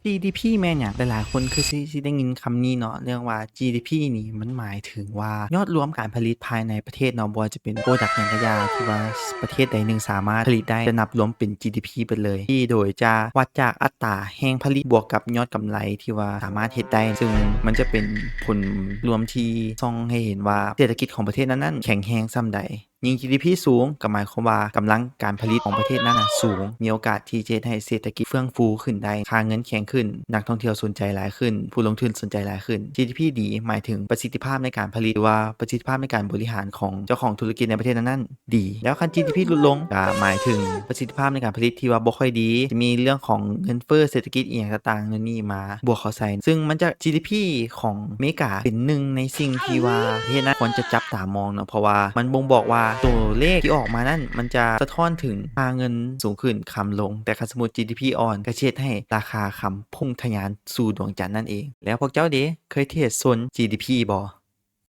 ຈີດີພີ ແມ່ນຫຍັງ? ຫຼາຍໆຄົນຄືຊິ ຊິໄດ້ຍິນຄຳນີ້ເນາະ ເລື່ອງວ່າ ຈີດີພີ ນີ້ມັນໝາຍເຖິງວ່າ ຍອດລວມການຜະລິດພາຍໃນປະເທດເນາະ ບໍ່ວ່າຈະເປັນ product ຫຍັງກະຢ່າ ທີ່ວ່າປະເທດໃດໜຶ່ງສາມາດຜະລິດໄດ້ ຈະນັບລວມເປັນ ຈີດີພີ ເບິດເລີຍ ທີ່ໂດຍຈະວັດຈາກອັດຕາແຮງຜະລິດບວກກັບຍອດກຳໄລທີ່ວ່າສາມາດເຮັດໄດ້ ຊຶ່ງມັນຈະເປັນຜົນລວມທີ່ສ່ອງໃຫ້ເຫັນວ່າເສດຖະກິດຂອງປະເທດນັ້ນໆ ແຂງແຮງສ່ຳໃດ. ຍິ່ງ ຈີດີພີ ສູງ ກໍໝາຍຄວາມວ່າກຳລັງການຜະລິດຂອງປະເທດນັ້ນນະສູງ ມີໂອກາດທີ່ຈະເຮັດໃຫ້ເສດຖະກິດເຟື່ອງຟູຂຶ້ນໄດ້ ຄ່າເງິນແຂງຂຶ້ນ ນັກທ່ອງທ່ຽວສົນໃຈຫຼາຍຂຶ້ນ ຜູ້ລົງທຶນສົນໃຈຫຼາຍຂຶ້ນ. ຈີດີພີ ດີ ໝາຍເຖິງປະສິດທິພາບໃນການຜະລິດ ຫຼືວ່າປະສິດທິພາບໃນການບໍລິຫານຂອງເຈົ້າຂອງທຸລະກິດໃນປະເທດນັ້ນໆ ດີ. ແລ້ວຄັນ ຈີດີພີ ຫຼຸດລົງ ກໍໝາຍເຖິງປະສິດທິພາບໃນການຜະລິດທີ່ວ່າບໍ່ຄ່ອຍດີ ຈະມີເລື່ອງຂອງເງິນເຟີ້ ເສດຖະກິດອີ່ຫຍັງຕ່າງໆ ໂນ່ນນີ້ມາບວກເຂົ້າໃສ່ ຊຶ່ງມັນຈະ ຈີດີພີ ຂອງເມກາເປັນໜຶ່ງໃນສິ່ງທີ່ວ່າປະເທດນັ້ນຄວນຈະຈັບຕາມອງເນາະ ເພາະວ່າມັນບົ່ງບອກວ່າໂຕເລກທີ່ອອກມານັ້ນ ມັນຈະສະທ້ອນເຖິງຄ່າເງິນສູງຂຶ້ນ ຄຳລົງ ແຕ່ຄັນສົມມຸດ ຈີດີພີ ອ່ອນ ກໍຈະເຮັດໃຫ້ລາຄາຄຳພຸ່ງທະຍານສູ່ດວງຈັນນັ້ນເອງ. ແລ້ວພວກເຈົ້າເດ ເຄີຍເທຣດຊົນ ຈີດີພີ ບໍ່?